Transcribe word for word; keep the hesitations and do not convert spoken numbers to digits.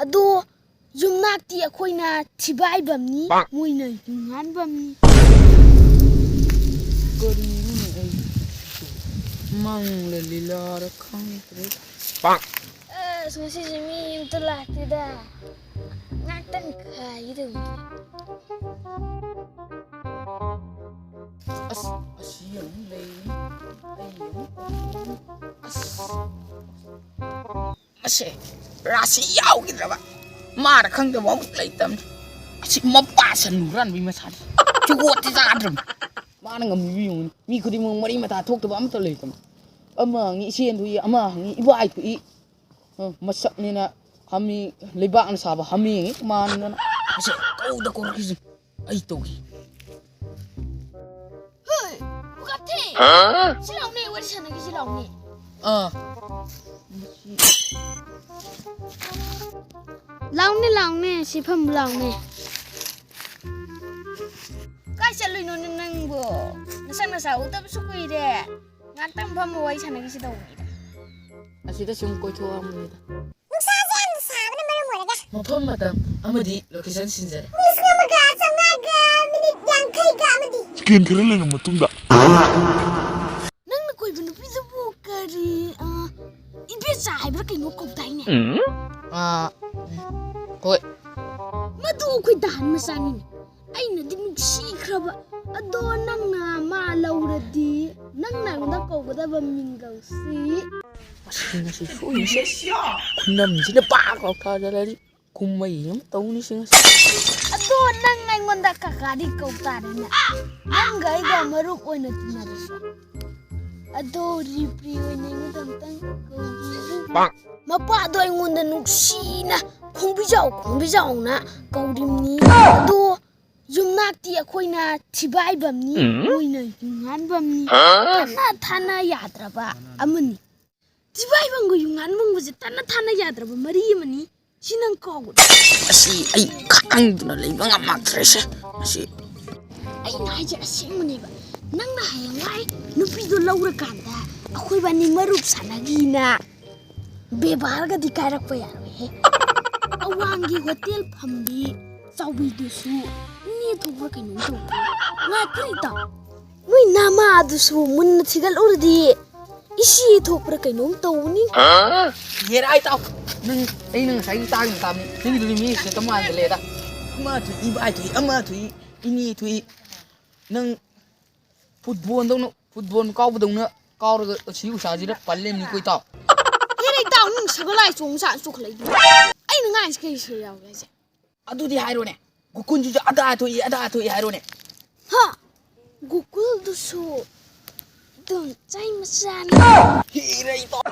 ꯑꯗꯣ ꯌꯨꯝꯅꯥꯛꯇꯤ ꯑꯩꯈꯣꯏꯅ ꯊꯤꯕꯥꯏꯕꯝꯅꯤ, ꯄꯥꯛ꯫ ꯃꯣꯏꯅ ꯌꯨꯡꯍꯥꯟꯕꯝꯅꯤ꯫ ꯀꯔꯤꯅꯣꯅꯦ ꯑꯩ ꯃꯪꯂ ꯂꯤꯂꯥꯔ ꯈꯪꯗ꯭ꯔꯦ꯫ ꯑꯁ, ꯉꯁꯤꯁꯦ ꯃꯤ ꯑꯝꯇ ꯂꯥꯛꯇꯦꯗ꯫ ꯉꯥꯛꯇꯪ ꯈꯥꯏꯒꯦ ꯇꯧꯕꯅꯤ꯫ ꯑꯁ, ꯑꯁꯤ ꯑꯃꯨꯛ ꯂꯩ꯫ ꯑꯩ ꯑꯃꯨꯛ ꯇꯧ꯫ ꯑꯁ꯫ ꯃꯁꯦ ꯔꯥꯁꯤ ꯌꯥꯎꯈꯤꯗ꯭ꯔꯕ꯫ ꯃꯥꯅ ꯈꯪꯗꯕ ꯑꯃꯨꯛ ꯂꯩꯇꯕꯅꯤ꯫ ꯑꯁꯤ ꯃꯄꯥ ꯁꯟ ꯍꯨꯔꯥꯟꯕꯒꯤ ꯃꯁꯥꯅꯤ꯫ ꯖꯨꯒꯣꯠꯇꯤ ꯆꯥꯗ꯭ꯔꯕꯅꯤ꯫ ꯃꯥꯅ ꯉꯝꯃꯤꯕ ꯌꯦꯡꯉꯨꯅꯦ꯫ ꯃꯤ ꯈꯨꯗꯤꯡꯃꯛ ꯃꯔꯤ ꯃꯇꯥ ꯊꯣꯛꯇꯕ ꯑꯃꯠꯇ ꯂꯩꯇꯕꯅꯤ꯫ ꯑꯃ ꯍꯪꯉꯤ ꯏꯆꯦꯟ ꯊꯣꯛꯏ, ꯑꯃ ꯍꯪꯉꯤ ꯏꯕꯥꯏ ꯊꯣꯛꯏ꯫ ꯑ, ꯃꯁꯛꯅꯤꯅ ꯍꯥꯃꯤ, ꯂꯩꯕꯥꯛꯅ ꯁꯥꯕ ꯍꯥꯃꯦꯡꯉꯤ ꯃꯥꯟꯗꯅ꯫ ꯑꯁꯦ ꯀꯧꯗ ꯀꯧꯔꯛꯈꯤꯁꯤ꯫ ꯑꯩ ꯇꯧꯈꯤ꯫ ꯍꯣꯏ, ꯄꯨꯈꯞꯊꯦ꯫ ꯍꯥ? ꯁꯤ ꯂꯥꯎꯅꯦ, ꯋꯥꯔꯤ ꯁꯥꯟꯅꯈꯤꯁꯤ ꯂꯥꯎꯅꯦ꯫ ꯑꯥ꯫ ꯂꯥꯎꯅꯦ, ꯂꯥꯎꯅꯦ, ꯁꯤ ꯐꯝꯃꯨ ꯂꯥꯎꯅꯦ꯫ ꯀꯥꯏ ꯆꯠꯂꯨꯏꯅꯣꯅꯦ ꯅꯪꯕꯣ? ꯅꯁꯛ ꯅꯁꯥ ꯎꯗꯕꯁꯨ ꯀꯨꯏꯔꯦ꯫ ꯉꯥꯛꯇꯪ ꯐꯝꯃ ꯋꯥꯔꯤ ꯁꯥꯟꯅꯈꯤꯁꯤ ꯇꯧꯕꯅꯤꯗ꯫ ꯑꯁꯤꯗ ꯁꯨꯝ ꯀꯣꯏꯊꯣꯛꯑꯝꯕꯅꯤꯗ꯫ ꯅꯨꯡꯁꯥꯁꯦ ꯌꯥꯝꯅ ꯁꯥꯕꯅ ꯃꯔꯝ ꯑꯣꯏꯔꯒ꯫ ꯃꯐꯝ, ꯃꯇꯝ ꯑꯃꯗꯤ ꯂꯣꯀꯦꯁꯟ ꯁꯤꯟꯖꯔꯦ꯫ ꯄꯨꯡ ꯂꯤꯁꯤꯡ ꯑꯃꯒ ꯆꯥꯝꯃꯉꯥꯒ ꯃꯤꯅꯤꯠ ꯌꯥꯡꯈꯩꯒ ꯑꯃꯗꯤ꯫ ꯁꯦꯀꯦꯟ ꯈꯔ ꯂꯩꯔꯕ ꯃꯇꯨꯡꯗ꯫ ꯅꯪꯅ ꯀꯣꯏꯕ ꯅꯨꯄꯤꯗꯨꯕꯨ ꯀꯔꯤ, ꯑ, ꯏꯕꯦꯆꯥ ꯍꯥꯏꯕ꯭ꯔꯥ ꯀꯩꯅꯣ ꯀꯧꯗꯥꯏꯅꯦ? ꯑꯥ, ꯍꯣꯏ꯫ ꯃꯗꯨ ꯑꯩꯈꯣꯏ ꯗꯥꯍꯟ ꯃꯆꯥꯅꯤꯅꯦ꯫ ꯑꯩꯅꯗꯤ ꯅꯨꯡꯁꯤꯈ꯭ꯔꯕ꯫ ꯑꯗꯣ ꯅꯪꯅ ꯃꯥ ꯂꯧꯔꯗꯤ ꯅꯪꯅ ꯑꯩꯉꯣꯟꯗ ꯀꯧꯒꯗꯕ ꯃꯤꯡꯒꯧꯁꯤ꯫ ꯃꯁꯤ ꯉꯁꯤ ꯁꯣꯏꯔꯤꯁꯦ꯫ ꯈꯨꯅꯝꯁꯤꯅ ꯄꯥꯛ ꯂꯥꯎ ꯊꯥꯖꯤꯜꯂꯗꯤ ꯀꯨꯝꯍꯩ ꯑꯃ ꯇꯧꯅꯤꯁꯦ ꯉꯁꯤ꯫ ꯑꯗꯣ ꯅꯪ ꯑꯩꯉꯣꯟꯗ ꯀꯀꯥꯗꯤ ꯀꯧ ꯇꯥꯔꯦꯅꯦ꯫ ꯅꯪꯒ ꯑꯩꯒ ꯃꯔꯨꯞ ꯑꯣꯏꯅ ꯇꯤꯟꯅꯔꯁꯨ꯫ ꯑꯗꯣ ꯔꯤꯄ꯭ꯔꯤ ꯑꯣꯏꯅ ꯑꯩꯉꯣꯟꯗ ꯑꯝꯇꯪ ꯀꯧꯕꯤꯌꯨ꯫ ꯃꯄꯥꯗꯣ ꯑꯩꯉꯣꯟꯗ ꯅꯨꯡꯁꯤꯅ ꯈꯣꯡꯕꯤꯖꯥꯎ ꯈꯣꯡꯕꯤꯖꯥꯎꯅ ꯀꯧꯔꯤꯕꯅꯤ꯫ ꯑꯗꯣ ꯌꯨꯝꯅꯥꯛꯇꯤ ꯑꯩꯈꯣꯏꯅ ꯊꯤꯕꯥꯏꯕꯝꯅꯤ, ꯎꯝ꯫ ꯃꯣꯏꯅ ꯌꯨꯡꯍꯥꯟꯕꯝꯅꯤ꯫ ꯍꯥ? ꯇꯠꯅ ꯊꯥꯅ ꯌꯥꯗ꯭ꯔꯕ ꯑꯃꯅꯤ꯫ ꯊꯤꯕꯥꯏꯕꯝꯒ ꯌꯨꯡꯍꯥꯟꯕꯝꯒꯁꯦ ꯇꯠꯅ ꯊꯥꯅ ꯌꯥꯗ꯭ꯔꯕ ꯃꯔꯤ ꯑꯃꯅꯤ꯫ ꯁꯤ ꯅꯪ ꯀꯥꯎꯒꯅꯨ꯫ ꯑꯁꯤ ꯑꯩ ꯈꯥꯡꯗꯨꯅ ꯂꯩꯕ ꯉꯝꯃꯛꯇ꯭ꯔꯦꯁꯦ꯫ ꯑꯁꯤ ꯑꯩꯅ ꯍꯥꯏꯁꯦ ꯑꯁꯦꯡꯕꯅꯦꯕ꯫ ꯅꯪꯅ ꯍꯌꯦꯡꯋꯥꯏ ꯅꯨꯄꯤꯗꯣ ꯂꯧꯔꯀꯥꯟꯗ ꯑꯩꯈꯣꯏꯕꯥꯅꯤ ꯃꯔꯨꯞ ꯁꯥꯟꯅꯈꯤꯅ ꯕꯦꯕꯥꯔꯒꯗꯤ ꯀꯥꯏꯔꯛꯄ ꯌꯥꯔꯣꯏꯍꯦ꯫ ꯑꯋꯥꯡꯒꯤ ꯍꯣꯇꯦꯜ ꯐꯝꯕꯤ ꯆꯥꯎꯕꯤꯗꯨꯁꯨ ꯏꯅꯦ ꯊꯣꯛꯄ꯭ꯔꯥ ꯀꯩꯅꯣꯝ ꯇꯧꯕ꯫ ꯉꯥꯏꯈꯣ ꯏꯇꯥꯎ, ꯅꯣꯏ ꯅꯃꯥꯗꯨꯁꯨ ꯃꯨꯟꯅ ꯊꯤꯒꯠꯂꯨꯔꯗꯤ ꯏꯆꯦ ꯊꯣꯛꯄ꯭ꯔꯥ ꯀꯩꯅꯣꯝ ꯇꯧꯕꯅꯤ꯫ ꯌꯦꯔꯥ ꯏꯇꯥꯎ, ꯅꯪ ꯑꯩꯅ ꯉꯁꯥꯏꯒꯤ ꯇꯥꯡꯅ ꯇꯥꯕꯅꯤ꯫ ꯅꯪꯒꯤꯗꯨꯗꯤ ꯃꯤ ꯁꯦꯠꯇ ꯃꯥꯟꯁꯤꯜꯂꯦꯗ꯫ ꯑꯃ ꯊꯣꯛꯏ, ꯏꯕꯥꯏ ꯊꯣꯛꯏ, ꯑꯃ ꯊꯣꯛꯏ, ꯏꯅꯦ ꯊꯣꯛꯏ꯫ ꯅꯪ ꯐꯨꯠꯕꯣꯜꯗꯧꯅ, ꯐꯨꯠꯕꯣꯜ ꯀꯥꯎꯕꯗꯧꯅ ꯀꯥꯎꯔꯒ ꯑꯁꯤ ꯎꯁꯥꯁꯤꯗ ꯄꯜ ꯂꯩꯕꯅꯤꯀꯣ ꯏꯇꯥꯎ꯫ ꯍꯦꯔꯥ ꯏꯇꯥꯎ, ꯅꯪ ꯁꯒꯣꯜ ꯂꯥꯏ ꯆꯣꯡ ꯁꯥ ꯆꯣꯡꯈꯠꯂꯛꯏꯗꯨ꯫ ꯑꯩꯅ ꯉꯥꯡꯉꯤꯁꯤ ꯀꯩ ꯁꯣꯏ ꯌꯥꯎꯒꯦ ꯍꯥꯏꯁꯦ? ꯑꯗꯨꯗꯤ ꯍꯥꯏꯔꯣꯅꯦ, ꯒꯣꯀꯨꯟꯁꯤꯁꯨ ꯑꯗꯥ ꯊꯣꯛꯏ, ꯑꯗꯥ ꯊꯣꯛꯏ ꯍꯥꯏꯔꯣꯅꯦ꯫ ꯍꯥ? ꯒꯣꯀꯨꯜꯗꯨꯁꯨ ꯑꯗꯨꯝ ꯆꯩ ꯃꯆꯥꯅꯤ꯫ ꯍꯤꯔꯦ ꯏꯇꯥꯎ꯫